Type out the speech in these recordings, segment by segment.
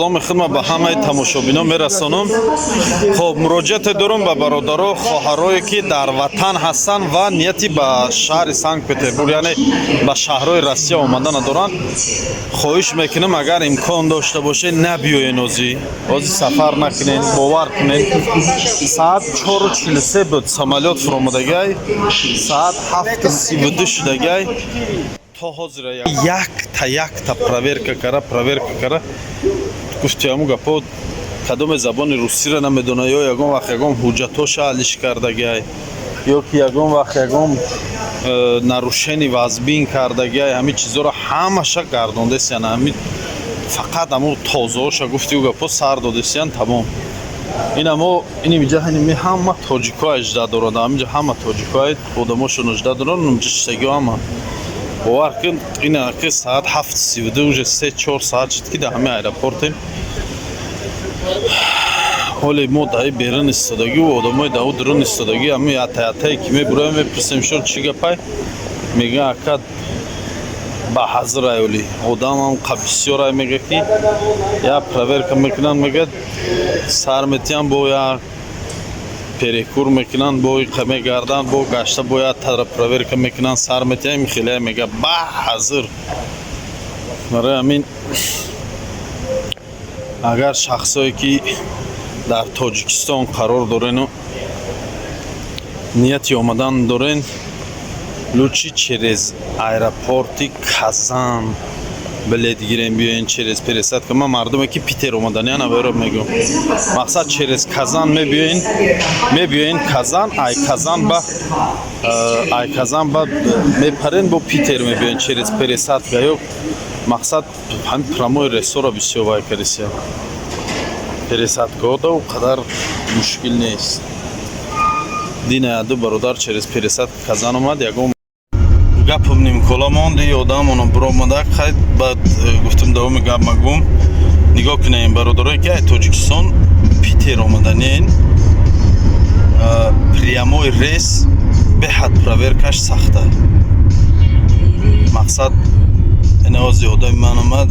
Саломи худма ба ҳамаи тамошобинон мерасонам. Хоб, муроҷиате дорам ба бародаро, хоҳарое, ки дар ватан ҳастанд ва нияти ба шаҳри Санкт Петербург, яъне ба шаҳрҳои Россия омадана доранд. Хоҳиш мекунам, агар имкон дошта бошед, набиёен. Озӣ сафар накунед. Бовар кунед, саат 4:43 буд самолёт фуромадагай, саат 7:32 шудагай. То ҳозира якта якта проверка кара. Гуфти ҳамун гапо, кадоме забони русиро намедона ё ягон вақт ягон ҳуҷҷатоша алиш кардагай, ё ки ягон вақт ягон нарушение вазбин кардагай, ҳамин чизоро ҳамаша гардондесиян. Ҳамин фақат ҳамун тозаоша, гуфти ӯ гапо, сар додесиян, тамом. Инамо инимиҷа ҳаними ҳама тоҷико ажда дорад. Ҳаминҷа ҳама тоҷикои одамошон ажда доранд. Инҷа чизагиҳо ҳама, бовар кун, ина ки саат 7:32, уже 3-4 саат шуд, ки дар ҳамин аэропортем. Ҳоле мо даи берун истодагӣ, одамои дау дурун истодагӣ. Ҳамин ятаятае ки мебуроем, мепурсем, шо чӣ гапай? Мега, ака, ба ҳазирай, оли одамам қа бисёрай. Мега, ки я проверка мекунанд, мега, сар метиҳанд, бо я перекур мекунанд, бо иқа мегарданд, бо гашта, бо я тара проверка мекунанд, сар метиҳанд. Хеле, мега, ба ҳазир. Барои ҳамин, агар шахсое ки дар Тоҷикистон қарор дорену нияти омадан дорен, лучше через аэропорти Казан билет гирем, биёен, через пересадка. Ман мардуме ки Питер омаданиан аверо мегӯм, мақсад, через Казан мебиёен Казан, ай Казан ба мепарен, бо Питер мебиёен через пересадка. Ё мақсад, ҳамин прямой рейсҳоро бисёр вай кардисия. Пересадкаҳо да қадар мушкил нест. Дина ду бародар через пересадка Казан омад. Ягон гапам нимкола монд, и одам оно биромада хайд. Баъд гуфтам, давоми гап магум. Нигоҳ кунем, бародарое ки ай Тоҷикистон Питер омаданен, прямой рейс беҳад проверкаш сахта. Мақсад, инавози одами ман омад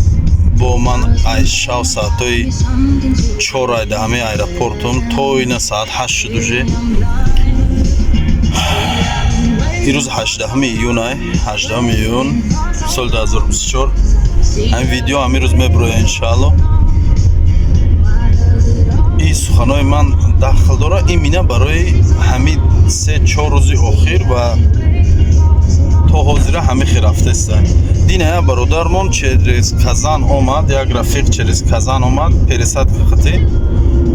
бо ман, ай шав саатҳои 4 ай да ҳамаи аэропортум, то ина саат 8 шуд уже. Ирӯз 18 июнай, 18 июн соли 2024. Ҳамин видео ҳамин рӯз мебуроя, иншаалло. Ин суханои ман дахл дора имина барои ҳамин 3-4 рӯзи охир ва то ҳозира ҳамин хел рафтеста. Дина як бародармон через Казан омад, як рафиқ через Казан омад, пересадка хати.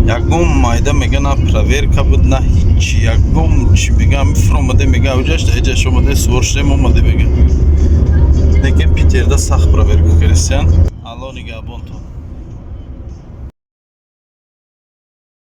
Ягон майда, мега, на проверка буд, на ҳичи, ягон чи. Мега, фуромаде, мега, уҷаш даиҷаш омаде, сувор шудем, омаде, мега. Лекин Питерда сахт проверка кардисиян. Алло нигаҳбонтон.